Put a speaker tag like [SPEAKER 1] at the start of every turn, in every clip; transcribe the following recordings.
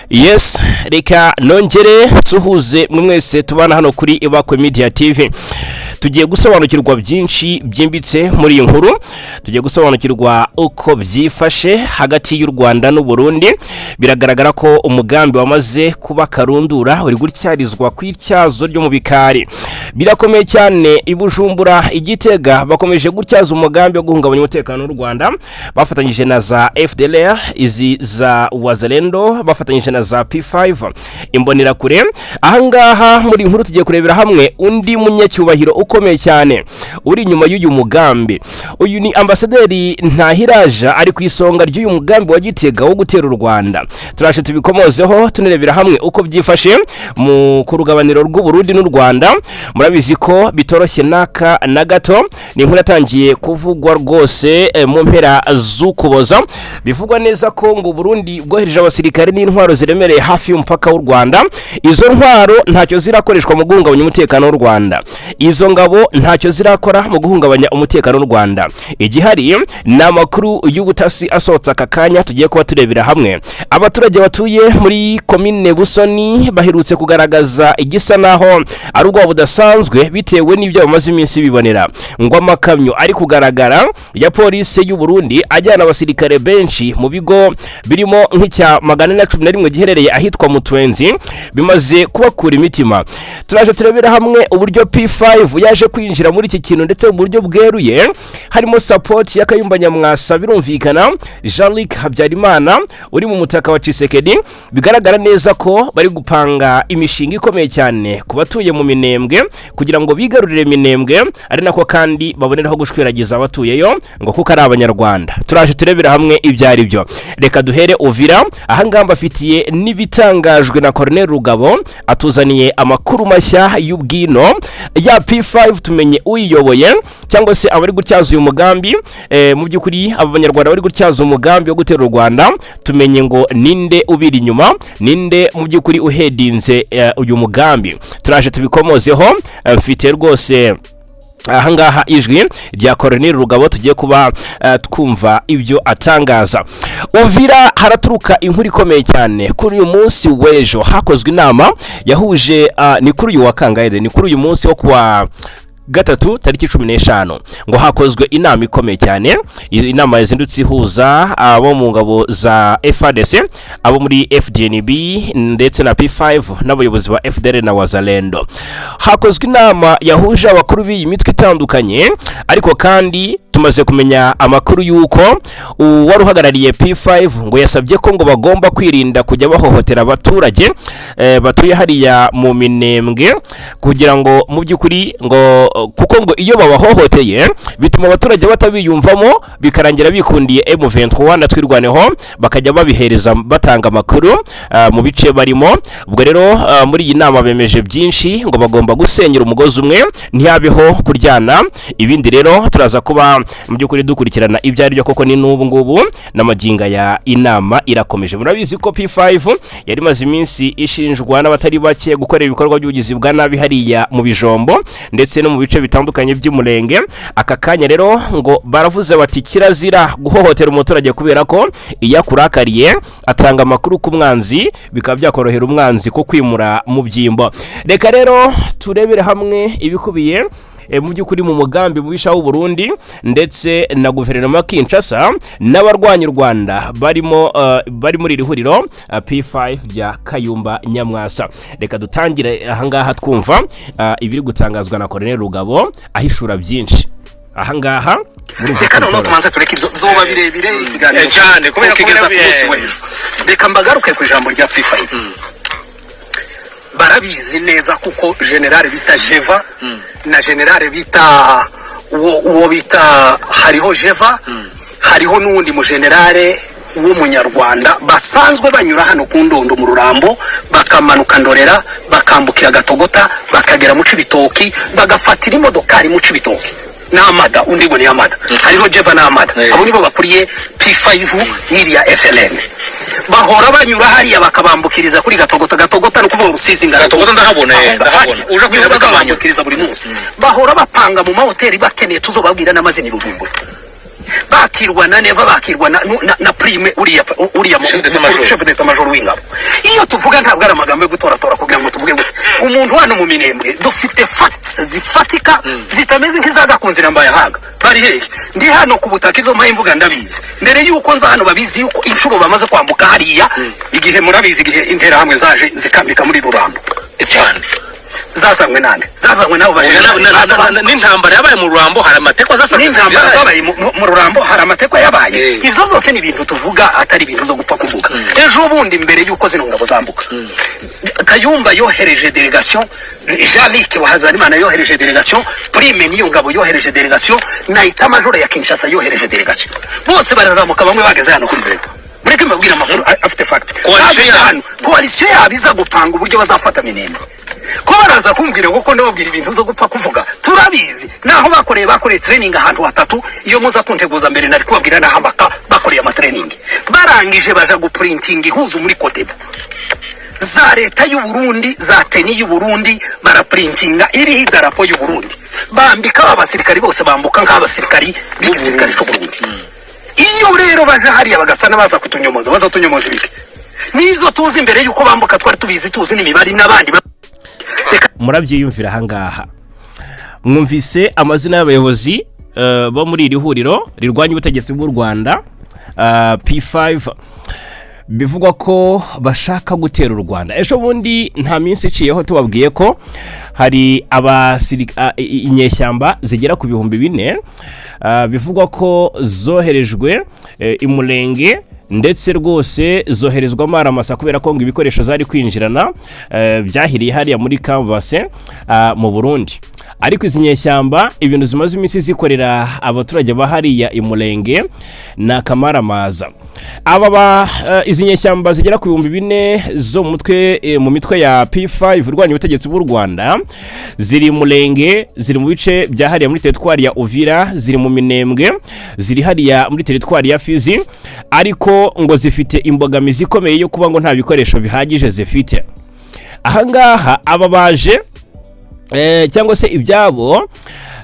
[SPEAKER 1] Yes, reka nongere nsuhuze mwese tubana hano kuri Ibakwe Media TV. Tugiye gusobanukirwa byinshi byimbitse muri iyi nkuru. Tugiye gusobanukirwa uko byifashe hagati y'u Rwanda n'u Burundi. Biragaragara ko umugambi wamaze kuba karundura, uri gutyarizwa ku ityazo ryo mu bikari. Birakomeye cyane i Bujumbura, i Gitega bakomeje gutyaza umugambi wo guhungabanya umutekano w'u Rwanda, bafatanyije na za FDLR, izi za Wazalendo, bafatanyije na za P5 Imbonerakure. Ahangaha muri iyi nkuru tugiye kurebera hamwe undi munyacyubahiro ukomeye cyane uri inyuma y'uyu mugambi. Uyu ni Ambasaderi Ntahiraja, ari ku isonga ry'uyu mugambi wa Gitega wo gutera u Rwanda. Turaje tubikomozeho, tunarebera hamwe uko byifashe mu ku rugabaniro rw'u Burundi n'u Rwanda. Murabizi ko bitoroshye n'aka na gato. Ni inkuru yatangiye kuvugwa rwose mu mpera z'Ukuboza. Bivugwa neza ko ngo Burundi bwohereje abasirikare n'intwaro ziremereye hafi y'umupaka w'u Rwanda. Izo ntwaro ntacyo zirakoreshwa mu guhungabanya umutekano w'u Rwanda. Izo ngabo ntacyo zirakora mu guhungabanya umutekano w'u Rwanda. Igihari ni amakuru y'ubutasi asohotse aka kanya tugiye kuba turebera hamwe. Abaturage batuye muri Komine Busoni baherutse kugaragaza igisa naho ari ubwoba budasanzwe, bitewe n'ibyo bamaze iminsi bibonera, ngo amakamyo ari kugaragara ya polisi y'u Burundi ajyana abasirikare benshi mu bigo birimo nk'icya 411 giherereye ahitwa Mutwenzi, bimaze kubakura imitima. Turaje turebera hamwe uburyo P5 yaje kwinjira muri iki kintu, ndetse mu buryo bweruye, harimo support ya Kayumba Nyamwasa. Birumvikana, Jean Luc Habyarimana uri mu mutaka wa Tshisekedi. Bigaragara neza ko bari gupanga imishinga ikomeye cyane ku batuye mu Minembwe kugira ngo bigarurire Minembwe, ari nako kandi baboneraho gushwiragiza abatuyeyo ngo kuko ari Abanyarwanda. Turaje turebera hamwe ibyo ari byo. Reka duhere Uvira. Ahangaha mbafitiye n'ibitangajwe na Colonel Rugabo, atuzaniye amakuru mashya y'ubwino ya P5. Tumenye uyiyoboye cyangwa se abari gutyaza uyu mugambi. Mu by'ukuri aba Banyarwanda bari gutyaza umugambi wo gutera u Rwanda, tumenye ngo ninde ubiri inyuma, ninde mu by'ukuri uhedinze uyu mugambi. Turaje tubikomozeho. Mfite rwose ahangaha ijwi rya Colonel Rugabo, tugiye kuba twumva ibyo atangaza. Uvira haraturuka inkuru ikomeye cyane. Kuri uyu munsi w'ejo hakozwe inama yahuje, ni kuri uyu wa kangahe? Ni kuri uyu munsi wo kuwa gatatu tariki 15, ngo hakozwe inama ikomeye cyane. Inama yazindutse ihuza abo mu ngabo za FARDC, abo muri FDNB ndetse na P5 n'abayobozi ba FDL na Wazalendo. Hakozwe inama yahuje abakuru b'iyi mitwe itandukanye, ariko kandi tumaze kumenya amakuru y'uko uwari uhagarariye P5 ngo yasabye ko ngo bagomba kwirinda kujya bahohotera abaturage batuye hariya mu Minembwe, kugira ngo mu by'ukuri ngo kuko ngo iyo babahohoteye bituma abaturage batabiyumvamo, bikarangira bikundiye M23 na Twirwaneho, bakajya babihereza, batanga amakuru mu bice barimo. Ubwo rero muri iyi nama bemeje byinshi, ngo bagomba gusenyera umugozi umwe, ntihabeho kuryana. Ibindi rero turaza kuba mu by'ukuri dukurikirana ibyo ari byo, koko ni n'ubu ngubu n'amaginga ya inama irakomeje. Murabizi ko P5 yari imaze iminsi ishinjwa n'abatari bake gukorera ibikorwa by'ubugizi bwa nabi hariya mu Bijombo ndetse no mu bice bitandukanye by'Umurenge. Aka kanya rero ngo baravuze bati kirazira guhohotera umuturage, kubera ko iyo akurakariye atanga amakuru ku mwanzi, bikaba byakorohera umwanzi ko kwimura mu byimbo. Reka rero turebere hamwe ibikubiye mu by'ukuri mu mugambi mubisha w'u Burundi ndetse na guverinoma ya Kinshasa n'abarwanya u Rwanda barimo, bari muri iri huriro P5 rya Kayumba Nyamwasa. Reka dutangire ahangaha twumva ibiri gutangazwa na Colonel Rugabo, ahishura byinshi ahangaha. Murumva
[SPEAKER 2] Reka
[SPEAKER 1] ko
[SPEAKER 2] noneho
[SPEAKER 1] bitoroshye.
[SPEAKER 2] Tubanze tureke ibyo, byoba birebire ikiganiro
[SPEAKER 3] Cyane, kubera ko
[SPEAKER 2] kugeza ku munsi w'ejo. Reka mbagaruke ku ijambo rya P5. Barabizi neza, kuko général bita Jeva na général bita uwo bita, hariho Jeva, hariho n'uwundi mu général w'Umunyarwanda, basanzwe banyura hano ku Ndondo mu Rurambo, bakamanuka Ndorera, bakambukira Gatogota, bakagera mu Cibitoki, bagafatira imodokari mu Cibitoki n'Amada. Undi ngo ni Amada. Hariho Jeva n'Amada. Abo nibo bakuriye P5 n'iriya FLN. Bahora banyura hariya, bakabambukiriza kuri Gatogota. Gatogota ni ukuvuga Rusizi ngara.
[SPEAKER 3] Gatogota ndahabona, ndahabona. Uja
[SPEAKER 2] Niho
[SPEAKER 3] kwiga.
[SPEAKER 2] bazabambukiriza buri munsi. Bahora bapanga mu mahoteli bakeneye, tuzobabwira n'amazina i Bujumbura. Bakirwa na Neva, bakirwa na Prime, uriya
[SPEAKER 3] Chef d'état major.
[SPEAKER 2] Chef d'état major w'ingabo. Iyo tuvuga ntabwo ari amagambo yo gutoratora kugira ngo tuvuge gute. Umuntu hano mu Minembwe, dufite facts zifatika zitameze nk'izagakunze na Mbayahaga. Bari hehe? Ndi hano ku butaka, ibyo mpaye mvuga ndabizi. Mbere y'uko nza hano, babizi yuko inshuro bamaze kwambuka hariya, igihe murabizi, igihe Interahamwe zaje zikambika muri Rurambo.
[SPEAKER 3] Cyane.
[SPEAKER 2] Zazanywe nande? Zazanywe nabo.
[SPEAKER 3] N'intambara yabaye mu Rurambo, hari amatekwa zafashwe.
[SPEAKER 2] N'intambara zabaye mu Rurambo, hari amatekwa yabaye. Ibyo byose ni ibintu tuvuga, atari ibintu byo gupfa kuvuga. Ejo bundi, mbere y'uko zino ngabo zambuka, Kayumba yohereje délégation, Jean Luc Habyarimana yohereje délégation, Prime niyo ngabo yohereje délégation, na état-major ya Kinshasa yohereje délégation. Bose barazamuka, bamwe bageze hano kuri zero. Mureke mbabwire amakuru afite fact.
[SPEAKER 3] Coalition
[SPEAKER 2] Bageze
[SPEAKER 3] yabo.
[SPEAKER 2] hano, coalition yabo iza gupanga uburyo bazafata Minembwe. Ko baraza kumbwira kuko ndababwira ibintu zo gupfa kuvuga, turabizi naho bakoreye training ahantu hatatu. Iyo muza kunteguza mbere, nari kubabwira naho amaka bakoreye amatraining. Barangije baja guprintinga ihuzu muri COTEBU za leta y'u Burundi, za tenue y'u Burundi, baraprintinga iriho idarapo y'u Burundi, bambika ba basirikari bose, bambuka nk'abasirikari b'igisirikare cy'u Burundi. Iyo rero baje hariya bagasa n'abaza kutunyomoza, baza kutunyomoza ibiki? N'ibyo tuzi mbere y'uko bambuka twari tubizi, tuzi n'imibare n'abandi reka.
[SPEAKER 1] Murabyiyumvira ahangaha, mwumvise amazina y'abayobozi bo muri iri huriro rirwanya ubutegetsi bw'u Rwanda, P5, bivugwa ko bashaka gutera u Rwanda. Ejo bundi, nta minsi iciyeho tubabwiye ko hari inyeshyamba zigera ku 4000, bivugwa ko zoherejwe i Murenge, ndetse rwose zoherezwamo aramasa kubera ko ngo ibikoresho zari kwinjirana byahiriye hariya muri Canvas mu Burundi. Ariko izi nyeshyamba, ibintu zimaze iminsi zikorera abaturage ba hariya i Murenge ni akamaramaza. Aba ba izi nyeshyamba zigera ku 4000 zo mu mitwe ya P5 irwanya ubutegetsi bw'u Rwanda, ziri mu Murenge, ziri mu bice bya hariya muri teritwari ya Uvira, ziri mu Minembwe, ziri hariya muri teritwari ya Fizi, ariko ngo zifite imbogamizi ikomeye yo kuba ngo nta bikoresho bihagije zifite. Ahangaha aba baje cyangwa se ibyabo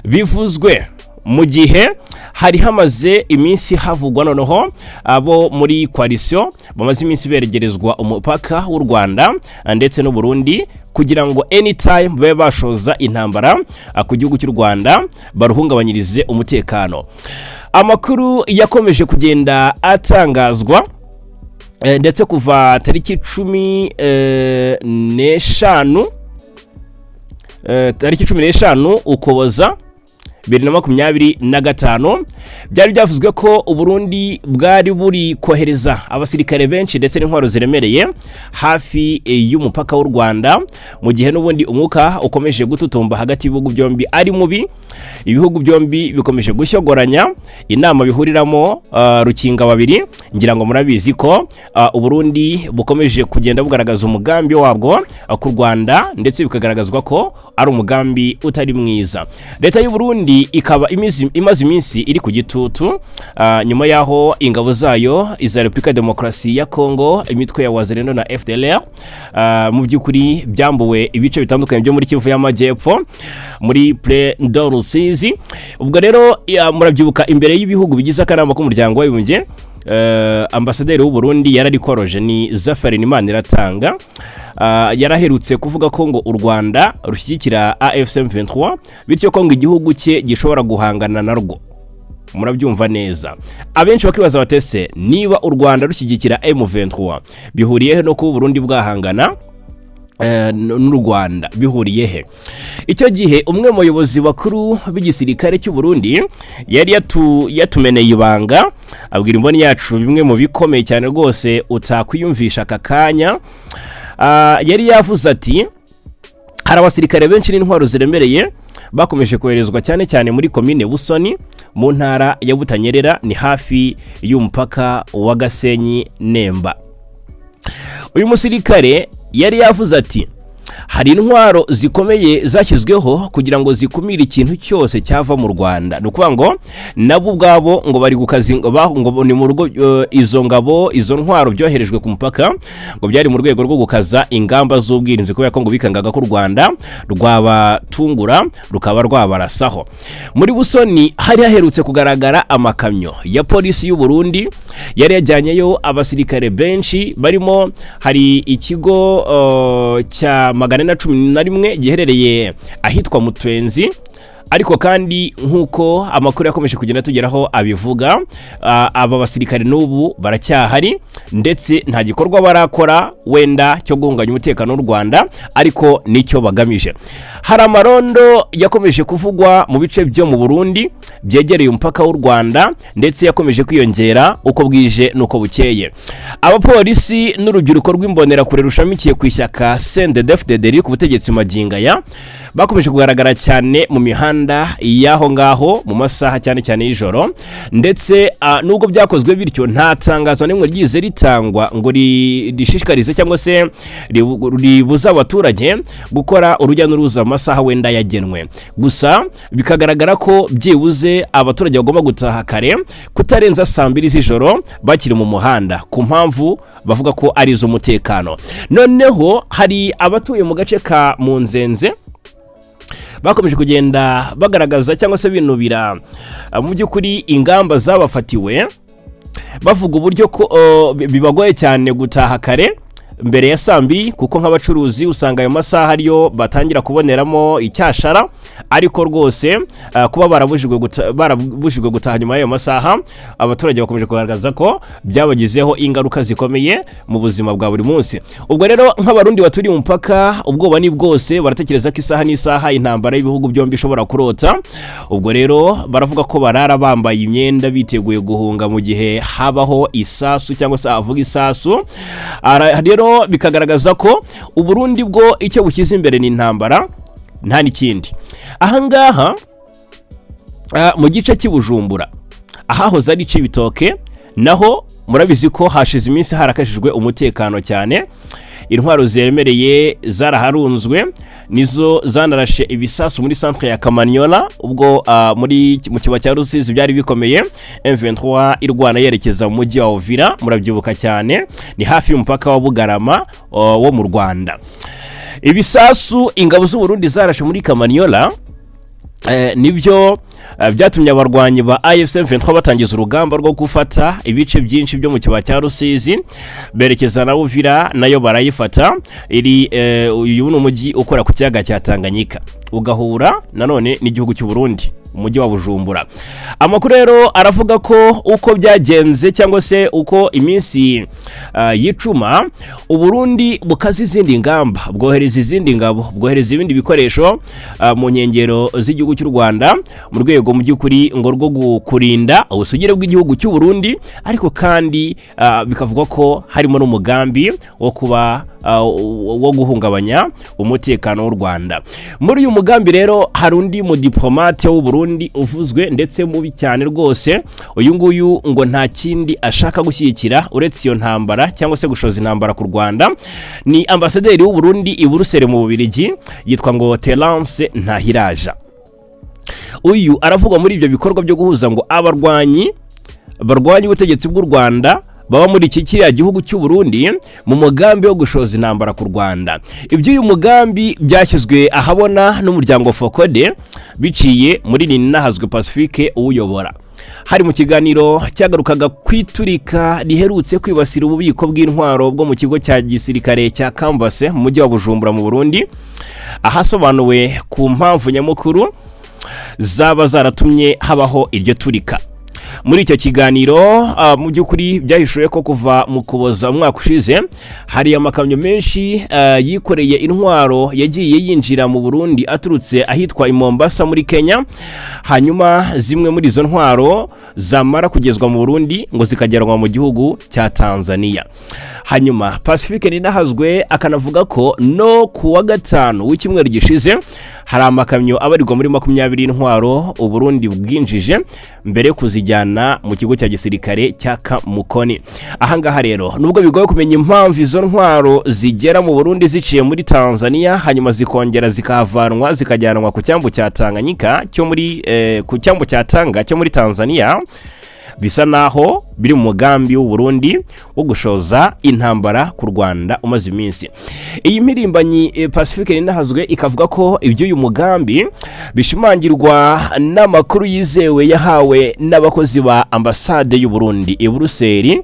[SPEAKER 1] bivuzwe mu gihe hari hamaze iminsi havugwa noneho abo muri coalition bamaze iminsi beregerezwa umupaka w'u Rwanda ndetse n'u Burundi, kugira ngo anytime babe bashoza intambara ku gihugu cy'u Rwanda, baruhungabanyirize umutekano. Amakuru yakomeje kugenda atangazwa, ndetse kuva tariki 15, tariki 15 Ukuboza 2025, byari byavuzwe ko Uburundi bwari buri kohereza abasirikare benshi ndetse n'intwaro ziremereye hafi y'umupaka w'u Rwanda, mu gihe n'ubundi umwuka ukomeje gututumba hagati y'ibihugu byombi ari mubi. Ibihugu byombi bikomeje gushyogoranya inama bihuriramo rukinga babiri. Ngira ngo murabizi ko Uburundi bukomeje kugenda bugaragaza umugambi wabwo ku Rwanda, ndetse bikagaragazwa ko ari umugambi utari mwiza. Leta y'u Burundi ikaba imaze iminsi iri ku gitutu, nyuma y'aho ingabo zayo iza Repubulika ya Demokarasi ya Kongo, imitwe ya Wazalendo na FDLR, mu by'ukuri byambuwe ibice bitandukanye byo muri Kivu y'Amajyepfo, muri Plaine de Rusizi. Ubwo rero murabyibuka, imbere y'ibihugu bigize akanama k'Umuryango w'Abibumbye, ambasaderi w'u Burundi yararikoroje, ni Zafari Maniratanga. Yaraherutse kuvuga ko ngo u Rwanda rushyigikira AFC M23, bityo ko ngo igihugu cye gishobora guhangana narwo. Murabyumva neza, abenshi bakibaza batese niba u Rwanda rushyigikira M23, bihuriye he no kuba Burundi bwahangana n'u Rwanda? Bihuriye he? Icyo gihe umwe mu bayobozi bakuru b'igisirikare cy'u Burundi yari yatumeneye ibanga, abwira imboni yacu bimwe mu bikomeye cyane rwose utakwiyumvisha aka kanya. Yari yavuze ati hari abasirikare benshi n'intwaro ziremereye bakomeje koherezwa, cyane cyane muri komine Busoni mu ntara ya Butanyerera, ni hafi y'umupaka wa Gasenyi Nemba. Uyu musirikare yari yavuze ati Hari intwaro zikomeye zashyizweho kugira ngo zikumire ikintu cyose cyava mu Rwanda. Ni ukuvuga ngo nabo ubwabo ngo bari gukaza ngo ni mu rugo izo ngabo, izo ntwaro byoherejwe ku mupaka ngo byari mu rwego rwo gukaza ingamba z'ubwirinzi, kubera ko ngo bikangaga ko u Rwanda rwabatungura rukaba rwabarasaho. Muri Busoni hari haherutse kugaragara amakamyo ya polisi y'u Burundi yari yajyanyeyo abasirikare benshi barimo. Hari ikigo cya 411 giherereye ahitwa Mutwenzi. Ariko kandi, nk'uko amakuru yakomeje kugenda tugeraho abivuga, aba basirikare n'ubu baracyahari, ndetse nta gikorwa barakora wenda cyo guhungabanya umutekano w'u Rwanda, ariko nicyo bagamije. Hari amarondo yakomeje kuvugwa mu bice byo mu Burundi byegereye umupaka w'u Rwanda, ndetse yakomeje kwiyongera uko bwije n'uko bukeye. Abapolisi n'urubyiruko rw'Imbonerakure rushamikiye ku ishyaka CNDD-FDD riri ku butegetsi magingo aya bakomeje kugaragara cyane mu mihanda y'aho ngaho mu masaha cyane cyane y'ijoro. Ndetse nubwo byakozwe bityo, nta tangazo n'imwe ryize ritangwa ngo rishishikarize cyangwa se ribuze abaturage gukora urujya n'uruza mu masaha wenda yagenwe. Gusa bikagaragara ko byibuze abaturage bagomba gutaha kare, kutarenza saa 2 z'ijoro bakiri mu muhanda, ku mpamvu bavuga ko ari iz'umutekano. Noneho hari abatuye mu gace ka Munzenze bakomeje kugenda bagaragaza cyangwa se binubira mu by'ukuri ingamba zabafatiwe, bavuga uburyo ko bibagoye cyane gutaha kare mbere ya saa 2, kuko nk'abacuruzi usanga ayo masaha ariyo batangira kuboneramo icyashara. Ariko rwose kuba barabujijwe gutaha nyuma y'ayo masaha, abaturage bakomeje kugaragaza ko byabagizeho ingaruka zikomeye mu buzima bwa buri munsi. Ubwo rero nk'Abarundi baturiye umupaka, ubwoba ni bwose, baratekereza ko isaha n'isaha intambara y'ibihugu byombi ishobora kurota. Ubwo rero baravuga ko barara bambaye imyenda, biteguye guhunga mu gihe habaho isasu cyangwa se havuga isasu. Rero bikagaragaza ko Uburundi bwo icyo bushyize imbere ni intambara, nta n'ikindi. Ahangaha mu gice cy'i Bujumbura ahahoze ari Cibitoke, naho murabizi ko hashize iminsi harakajijwe umutekano cyane. Intwaro ziremereye zaraharunzwe, nizo zanarashe ibisasu muri centre ya Kamanyola ubwo muri mu kibaya cya Rusizi byari bikomeye, M23 irwana yerekeza mu mujyi wa Uvira. Murabyibuka cyane, ni hafi y'umupaka wa Bugarama wo mu Rwanda. Ibisasu ingabo z'u Burundi zarashe muri Kamanyola nibyo byatumye abarwanyi ba AFC M23 batangiza urugamba rwo gufata ibice byinshi byo mu kibaya cya Rusizi, berekeza na Uvira, nayo barayifata. Iri uyu ni umujyi ukora ku kiyaga cya Tanganyika, ugahura nanone n'igihugu cy'u Burundi, umujyi wa Bujumbura. Amakuru rero aravuga ko uko byagenze cyangwa se uko iminsi yicuma, Uburundi bukaza izindi ngamba, bwohereza izindi ngabo, bwohereza ibindi bikoresho mu nkengero z'igihugu cy'u Rwanda, mu rwego mu by'ukuri ngo rwo kurinda ubusugire bw'igihugu cy'u Burundi. Ariko kandi bikavugwa ko harimo n'umugambi wo kuba wo guhungabanya umutekano w'u Rwanda. Muri uyu mugambi rero hari undi mudiplomate w'u Burundi uvuzwe ndetse mubi cyane rwose. Uyu nguyu ngo nta kindi ashaka gushyigikira uretse iyo ntambara cyangwa se gushoza intambara ku Rwanda. Ni ambasaderi w'u Burundi i Buruseli mu Bubiligi, yitwa ngo Terence Ntahiraja. Uyu aravugwa muri ibyo bikorwa byo guhuza ngo abarwanyi barwanya ubutegetsi bw'u Rwanda baba muri iki kiriya gihugu cy'u Burundi mu mugambi wo gushoza intambara ku Rwanda. Iby'uyu mugambi byashyizwe ahabona n'umuryango FOCODE biciye muri Nininahazwe Pacifique uwuyobora. Hari mu kiganiro cyagarukaga ku iturika riherutse kwibasira ububiko bw'intwaro bwo mu kigo cya gisirikare cya Kambase mu mujyi wa Bujumbura mu Burundi, ahasobanuwe ku mpamvu nyamukuru zaba zaratumye habaho iryo turika. Muri icyo kiganiro mu by'ukuri byahishuwe ko kuva mu Kuboza umwaka ushize hari amakamyo menshi yikoreye intwaro yagiye yinjira mu Burundi aturutse ahitwa i Mombasa muri Kenya. Hanyuma zimwe muri izo ntwaro zamara kugezwa mu Burundi ngo zikajyanwa mu gihugu cya Tanzania. Hanyuma Pacifique Ninahazwe akanavuga ko no ku wa gatanu w'icyumweru gishize hari amakamyo abarirwa muri 20 intwaro Uburundi bwinjije mbere yo kuzijyana mu kigo cya gisirikare cya Kamukoni. Ahangaha rero, nubwo bigoye kumenya impamvu izo ntwaro zigera mu Burundi ziciye muri Tanzania, hanyuma zikongera zikahavanwa zikajyanwa ku cyambu cya Tanganyika cyo muri ku cyambu cya Tanga cyo muri Tanzania, bisa naho biri mu mugambi w'u Burundi wo gushoza intambara ku Rwanda umaze iminsi. Iyi mpirimbanyi Pacifique Ninahazwe ikavuga ko iby'uyu mugambi bishimangirwa n'amakuru yizewe yahawe n'abakozi ba ambasade y'u Burundi i Buruseli,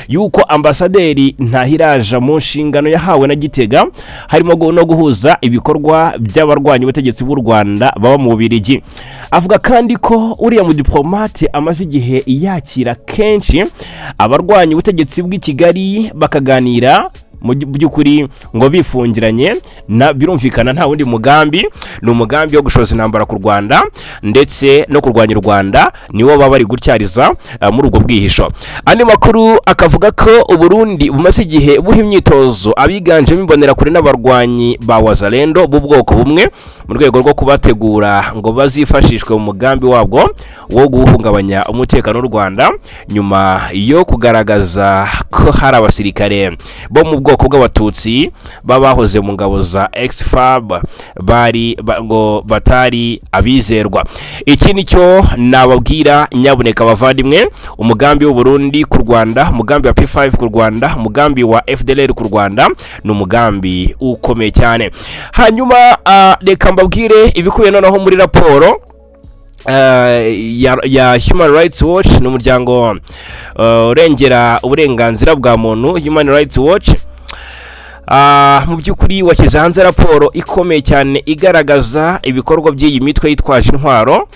[SPEAKER 1] yuko ambasaderi Ntahiraja mu nshingano yahawe na Gitega harimo no guhuza ibikorwa by'abarwanya ubutegetsi bw'u Rwanda baba mu Bubiligi. Avuga kandi ko uriya mudiplomate amaze igihe yakira kenshi abarwanya ubutegetsi bw'i Kigali, bakaganira mu by'ukuri ngo bifungiranye na birumvikana nta wundi mugambi, ni umugambi wo gushoza intambara ku Rwanda ndetse no kurwanya u Rwanda, niwo baba bari gutyariza muri ubwo bwihisho. Andi makuru akavuga ko Uburundi bumaze igihe buha imyitozo abiganjemo Imbonerakure n'abarwanyi ba Wazalendo b'ubwoko bumwe, mu rwego rwo kubategura ngo bazifashishwe mu mugambi wabwo wo guhungabanya umutekano w'u Rwanda, nyuma yo kugaragaza ko hari abasirikare bo mu bwoko bw'Abatutsi babahoze mu ngabo za ex-FAB bari ngo batari abizerwa. Iki nicyo nababwira, nyabuneka abavandimwe: umugambi w'u Burundi ku Rwanda, umugambi wa P5 ku Rwanda, umugambi wa FDLR ku Rwanda ni umugambi ukomeye cyane. Hanyuma reka mbabwire ibikubiye noneho muri raporo ya Human Rights Watch. Ni umuryango urengera uburenganzira bwa muntu, Human Rights Watch. Mu by'ukuri washyize hanze raporo ikomeye cyane igaragaza ibikorwa by'iyi mitwe yitwaje intwaro,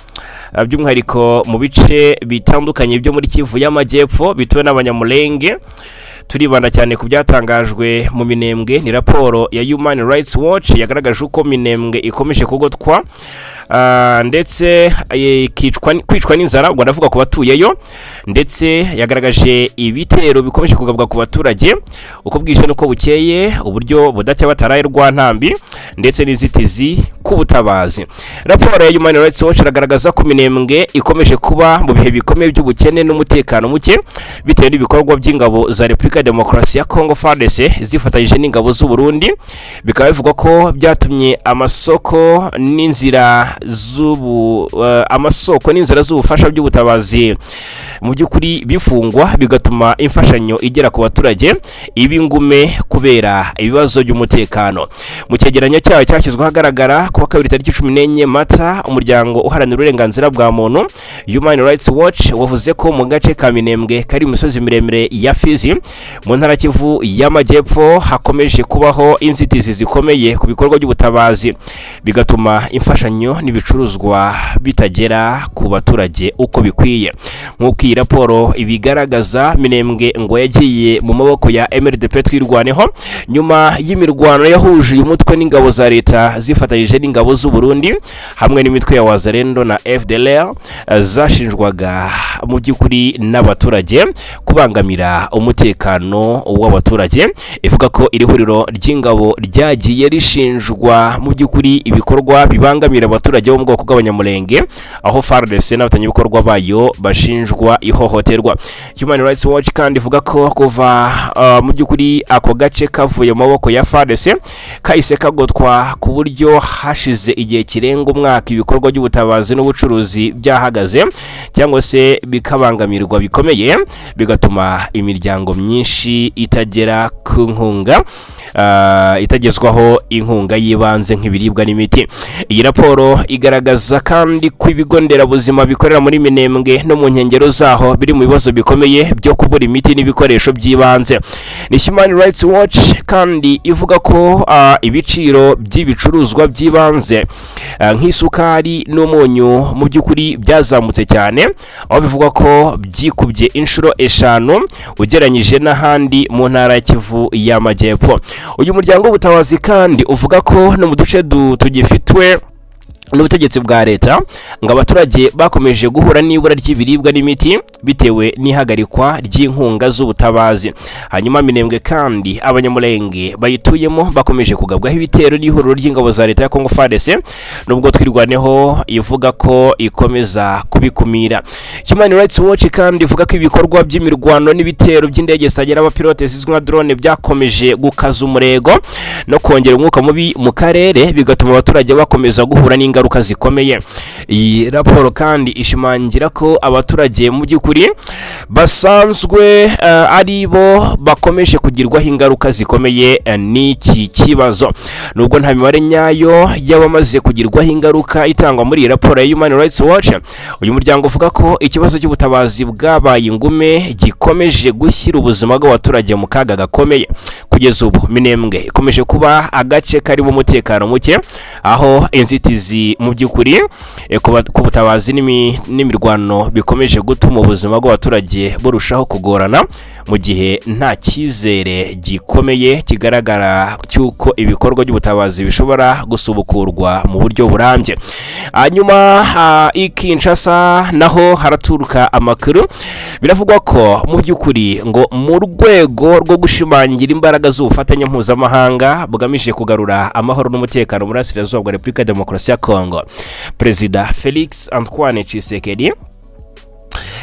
[SPEAKER 1] by'umwihariko mu bice bitandukanye byo muri Kivu y'Amajyepfo bituwe n'Abanyamulenge. Turibanda cyane ku byatangajwe mu Minembwe. Ni raporo ya Human Rights Watch yagaragaje uko Minembwe ikomeje kugotwa ndetse kwicwa n'inzara, ubwo ndavuga ku batuyeyo, ndetse yagaragaje ibitero bikomeje kugabwa ku baturage uko bwije n'uko bukeye, uburyo budacya bataraye rwa ntambi, ndetse n'inzitizi k'ubutabazi. Raporo ya Human Rights Watch iragaragaza ko Minembwe ikomeje kuba mu bihe bikomeye by'ubukene n'umutekano muke, bitewe n'ibikorwa by'ingabo za Repubulika ya Demokarasi ya Congo, FARDC, zifatanyije n'ingabo z'u Burundi. Bikaba bivugwa ko byatumye amasoko n'inzira z'ubufasha by'ubutabazi mu by'ukuri bifungwa, bigatuma imfashanyo igera ku baturage iba ingume kubera ibibazo by'umutekano. Mu cyegeranyo cyayo cyashyizwe ahagaragara ku wa kabiri tariki 14 Mata, umuryango uharanira uburenganzira bwa muntu Human Rights Watch wavuze ko mu gace ka Minembwe kari mu misozi miremire ya Fizi mu ntara Kivu y'Amajyepfo hakomeje kubaho inzitizi zikomeye ku bikorwa by'ubutabazi, bigatuma imfashanyo n'ibicuruzwa bitagera ku baturage uko bikwiye. Nk'uko iyi raporo ibigaragaza, Minembwe ngo yagiye mu maboko ya MRDP Twirwaneho nyuma y'imirwano yahuje uyu mutwe n'ingabo za leta zifatanyije n'ingabo z'u Burundi hamwe n'imitwe ya Wazalendo na FDLR zashinjwaga mu by'ukuri n'abaturage kubangamira umutekano w'abaturage. Ivuga ko iri huriro ry'ingabo ryagiye rishinjwa mu by'ukuri ibikorwa bibangamira abaturage bo mu bwoko bw'Abanyamulenge, aho FARDC n'abafatanyabikorwa bayo bashinjwa ihohoterwa. Human Rights Watch kandi ivuga ko kuva mu by'ukuri ako gace kavuye mu maboko ya FARDC, kahise kagotwa ku buryo hashize igihe kirenga umwaka ibikorwa by'ubutabazi n'ubucuruzi byahagaze cyangwa se bikabangamirwa bikomeye, bigatuma imiryango myinshi itagera ku nkunga, itagezwaho inkunga y'ibanze nk'ibiribwa n'imiti. Iyi raporo igaragaza kandi ko ibigo nderabuzima bikorera muri Minembwe no mu nkengero zaho biri mu bibazo bikomeye byo kubura imiti n'ibikoresho by'ibanze. Ni Human Rights Watch kandi ivuga ko ibiciro by'ibicuruzwa by'ibanze nk'isukari n'umunyu mu by'ukuri byazamutse cyane, aho bivugwa ko byikubye inshuro 5 ugereranyije n'ahandi mu ntara ya Kivu y'Amajyepfo. Uyu muryango w'ubutabazi kandi uvuga ko no mu duce tugifitwe N'ubutegetsi bwa leta, ngo abaturage bakomeje guhura n'ibura ry'ibiribwa n'imiti bitewe n'ihagarikwa ry'inkunga z'ubutabazi. Hanyuma Minembwe kandi, Abanyamulenge bayituyemo bakomeje kugabwaho ibitero n'ihuriro ry'ingabo za leta ya Congo FARDC, nubwo Twirwaneho ivuga ko ikomeza kubikumira. Human Rights Watch kandi ivuga ko ibikorwa by'imirwano n'ibitero by'indege zitagira abapilote zizwi nka drone byakomeje gukaza umurego no kongera umwuka mubi mu karere, bigatuma abaturage bakomeza guhura n'ingaruka zikomeye. Iyi raporo kandi ishimangira ko abaturage mu by'ukuri basanzwe ari bo bakomeje kugirwaho ingaruka zikomeye n'iki kibazo. Nubwo nta mibare nyayo y'abamaze kugirwaho ingaruka itangwa muri iyi raporo ya Human Rights Watch, uyu muryango uvuga ko ikibazo cy'ubutabazi bwabaye ingume gikomeje gushyira ubuzima bw'abaturage mu kaga gakomeye. Kugeza ubu Minembwe ikomeje kuba agace karimo umutekano muke, aho inzitizi mu by'ukuri ku butabazi n'imirwano bikomeje gutuma ubuzima bw'abaturage burushaho kugorana, mu gihe nta cyizere gikomeye kigaragara cy'uko ibikorwa by'ubutabazi bishobora gusubukurwa mu buryo burambye. Hanyuma i Kinshasa naho haraturuka amakuru. Biravugwa ko mu by'ukuri ngo mu rwego rwo gushimangira imbaraga z'ubufatanye mpuzamahanga bugamije kugarura amahoro n'umutekano muri Burasirazuba bwa Repubulika ya Demokarasi ya Kongo, Perezida Felix Antoine Tshisekedi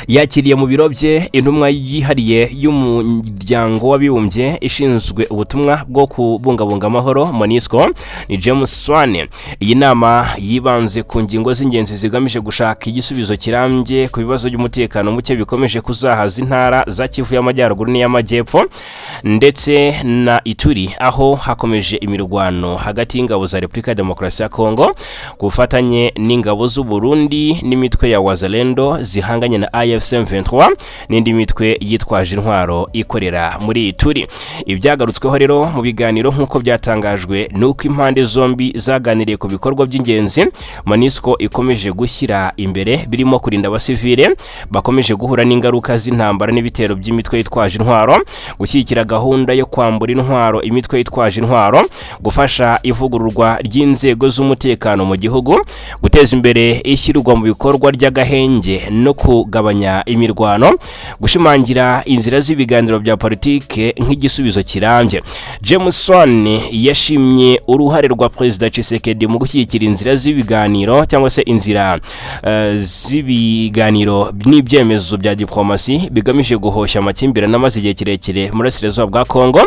[SPEAKER 1] yakiriye mu biro bye intumwa yihariye y'Umuryango w'Abibumbye ishinzwe ubutumwa bwo kubungabunga amahoro, MONUSCO, ni James Swan. Iyi nama yibanze ku ngingo z'ingenzi zigamije gushaka igisubizo kirambye ku bibazo by'umutekano muke bikomeje kuzahaza intara za Kivu y'Amajyaruguru n'iy'Amajyepfo ndetse na Ituri, aho hakomeje imirwano hagati y'ingabo za Repubulika ya Demokarasi ya Kongo ku bufatanye n'ingabo z'u Burundi n'imitwe ya Wazalendo zihanganye na AFC M23 n'indi mitwe yitwaje intwaro ikorera muri Ituri. Ibyagarutsweho rero mu biganiro, nk'uko byatangajwe, ni uko impande zombi zaganiriye ku bikorwa by'ingenzi MONUSCO ikomeje gushyira imbere, birimo kurinda abasivile bakomeje guhura n'ingaruka z'intambara n'ibitero by'imitwe yitwaje intwaro, gushyigikira gahunda yo kwambura intwaro imitwe yitwaje intwaro, gufasha ivugururwa ry'inzego z'umutekano mu gihugu, guteza imbere ishyirwa mu bikorwa ry'agahenge no kugabanya imirwano, gushimangira inzira z'ibiganiro bya politike nk'igisubizo kirambye. James Swan yashimye uruhare rwa Perezida Tshisekedi mu gushyigikira inzira z'ibiganiro cyangwa se inzira z'ibiganiro n'ibyemezo bya diplomasi bigamije guhosha amakimbirane amaze igihe kirekire mu Burasirazuba bwa Kongo.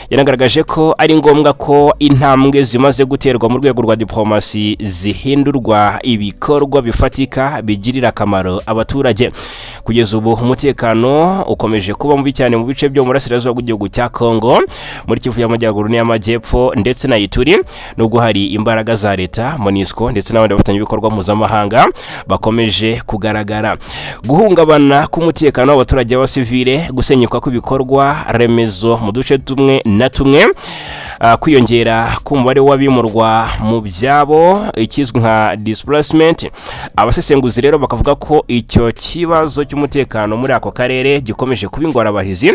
[SPEAKER 1] Yanagaragaje ko ari ngombwa ko intambwe zimaze guterwa mu rwego rwa diplomasi zihindurwa ibikorwa bifatika bigirira akamaro abaturage. Kugeza ubu umutekano ukomeje kuba mubi cyane mu bice byo mu burasirazuba bw'igihugu cya Kongo, muri Kivu y'Amajyaruguru n'iy'Amajyepfo ndetse na Ituri, nubwo hari imbaraga za leta, MONUSCO ndetse n'abandi bafatanyabikorwa mpuzamahanga bakomeje kugaragara. Guhungabana k'umutekano w'abaturage b'abasivile, gusenyuka kw'ibikorwa remezo mu duce tumwe na tumwe, kwiyongera k'umubare w'abimurwa mu byabo, ikizwi nka displacement. Abasesenguzi rero bakavuga ko icyo kibazo cy'umutekano muri ako karere gikomeje kuba ingorabahizi,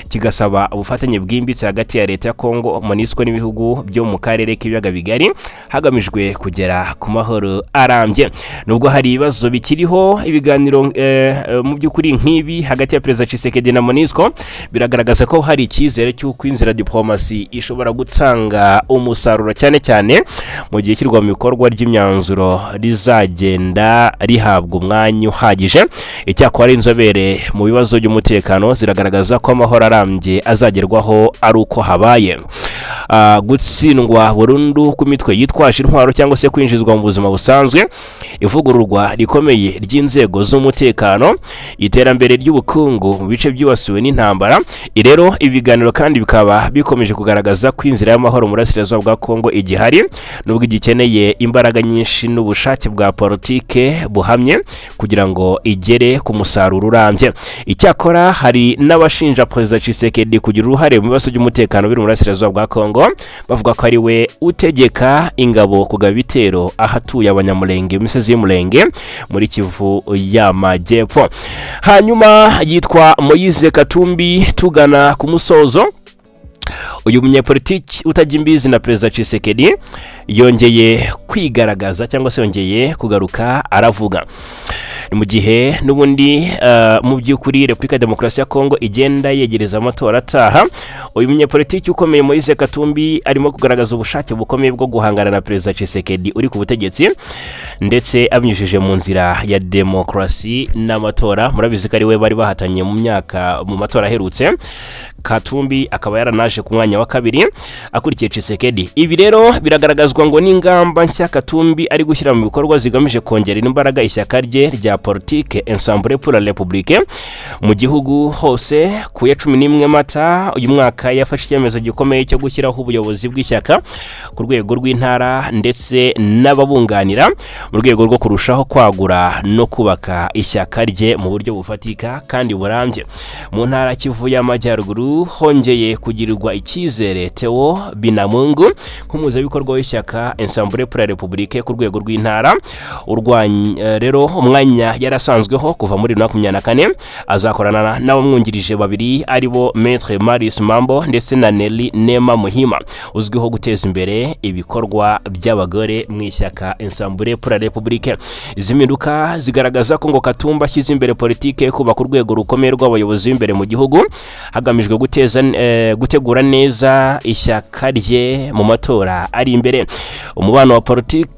[SPEAKER 1] kigasaba ubufatanye bwimbitse hagati ya leta ya Kongo, MONUSCO n'ibihugu byo mu karere k'Ibiyaga Bigari, hagamijwe kugera ku mahoro arambye. Nubwo hari ibibazo bikiriho, ibiganiro mu by'ukuri nk'ibi hagati ya Perezida Tshisekedi na MONUSCO biragaragaza ko hari icyizere cy'uko inzira diplomasi ishobora gutanga umusaruro, cyane cyane mu gihe ishyirwa mu bikorwa ry'imyanzuro rizagenda rihabwa umwanya uhagije. Icyakora inzobere mu bibazo by'umutekano ziragaragaza ko amahoro arambye azagerwaho ari uko habaye gutsindwa burundu kw'imitwe yitwaje intwaro cyangwa se kwinjizwa mu buzima busanzwe, ivugururwa rikomeye ry'inzego z'umutekano, iterambere ry'ubukungu mu bice byibasiwe n'intambara. Rero ibi biganiro kandi bikaba bikomeje kugaragaza ko inzira y'amahoro mu Burasirazuba bwa Kongo igihari, nubwo igikeneye imbaraga nyinshi n'ubushake bwa politike buhamye kugira ngo igere ku musaruro urambye. Icyakora hari n'abashinja Perezida Tshisekedi kugira uruhare mu bibazo by'umutekano biri mu Burasirazuba bwa Kongo, bavuga ko ari we utegeka ingabo kugaba ibitero ahatuye Abanyamulenge mu misozi y'Umulenge muri Kivu y'Amajyepfo. Hanyuma yitwa Moise Katumbi. Tugana ku musozo, uyu munyapolitiki utajya imbizi na Perezida Tshisekedi yongeye kwigaragaza cyangwa se yongeye kugaruka aravuga. Ni mu gihe n'ubundi mu by'ukuri Repubulika ya Demokarasi ya Kongo igenda yegereza amatora ataha. Uyu munyepolitiki ukomeye Moise Katumbi arimo kugaragaza ubushake bukomeye bwo guhangana na Perezida Tshisekedi uri ku butegetsi, ndetse abinyujije mu nzira ya demokarasi n'amatora. Murabizi ko ari we bari bahatanye mu myaka mu matora aherutse, Katumbi akaba yaranaje ku mwanya wa kabiri akurikiye Tshisekedi. Ibi rero biragaragazwa ngo n'ingamba nshya Katumbi ari gushyira mu bikorwa zigamije kongerera imbaraga ishyaka rye rya politike Ensemble pour la République mu gihugu hose. Ku ya 11 Mata uyu mwaka yafashe icyemezo gikomeye cyo gushyiraho ubuyobozi bw'ishyaka ku rwego rw'intara ndetse n'ababunganira, mu rwego rwo kurushaho kwagura no kubaka ishyaka rye mu buryo bufatika kandi burambye. Mu ntara Kivu y'Amajyaruguru hongeye kugirirwa icyizere Theo Binamungu nk'umuhuzabikorwa w'ishyaka Ensemble pour la République ku rwego rw'intara. Urwanya rero umwanya yarasanzweho kuva muri 2024, azakorana n'abamwungirije babiri, aribo Maître Marius Mambo ndetse na Nelly Nema Muhima, uzwiho guteza imbere ibikorwa by'abagore mu ishyaka Ensemble pour la République. Izi mpinduka zigaragaza ko ngo Katumbi ashyize imbere politike yo kubaka urwego rukomeye rw'abayobozi b'imbere mu gihugu, hagamijwe guteza gutegura neza ishyaka rye mu matora ari imbere. Umubano wa politiki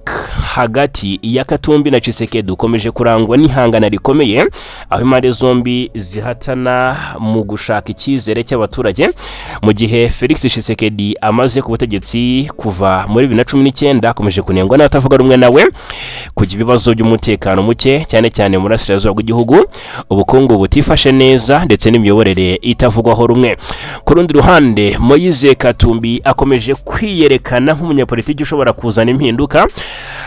[SPEAKER 1] hagati ya Katumbi na Tshisekedi ukomeje kurangwa n'ihangana rikomeye, aho impande zombi zihatana mu gushaka icyizere cy'abaturage. Mu gihe Felix Tshisekedi amaze ku butegetsi kuva muri 2019, akomeje kunengwa n'abatavuga rumwe nawe kugira ibibazo by'umutekano muke, cyane cyane mu burasirazuba bw'igihugu, ubukungu butifashe neza ndetse n'imiyoborere itavugwaho rumwe. Ku rundi ruhande, Moise Katumbi akomeje kwiyerekana nk'umunyapolitiki ushobora kuzana impinduka,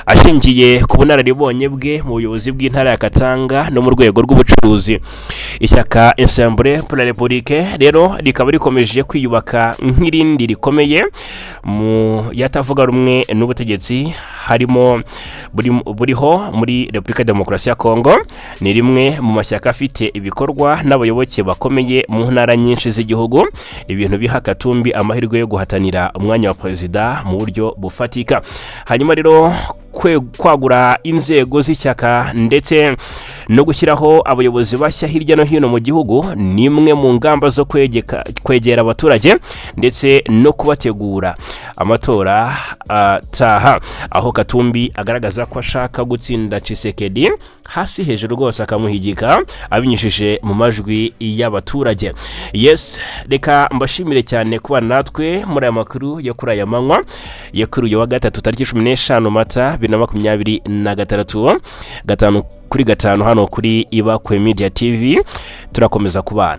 [SPEAKER 1] ashingiye ku bunararibonye bwe mu buyobozi bw'intara ya Katanga no mu rwego rw'ubucuruzi. Ishyaka Ensemble pour la République rero rikaba rikomeje kwiyubaka nk'irindi rikomeye mu yatavuga rumwe n'ubutegetsi harimo buriho muri Repubulika ya Demokarasi ya Kongo. Ni rimwe mu mashyaka afite ibikorwa n'abayoboke bakomeye mu ntara nyinshi z'igihugu, ibintu biha Katumbi amahirwe yo guhatanira umwanya wa perezida mu buryo bufatika. Hanyuma rero kwagura inzego z'ishyaka ndetse no gushyiraho abayobozi bashya hirya no hino mu gihugu ni imwe mu ngamba zo kwegera abaturage ndetse no kubategura amatora ataha, aho Katumbi agaragaza ko ashaka gutsinda Tshisekedi hasi hejuru rwose, akamuhigika abinyujije mu majwi y'abaturage. Yes, reka mbashimire cyane kuba natwe muri aya makuru yo kuri aya manywa yo kuri uyu wa gatatu, tariki 15 Mata 2026, 5 kuri 5 hano kuri Ibakwe Media TV. Turakomeza kubana.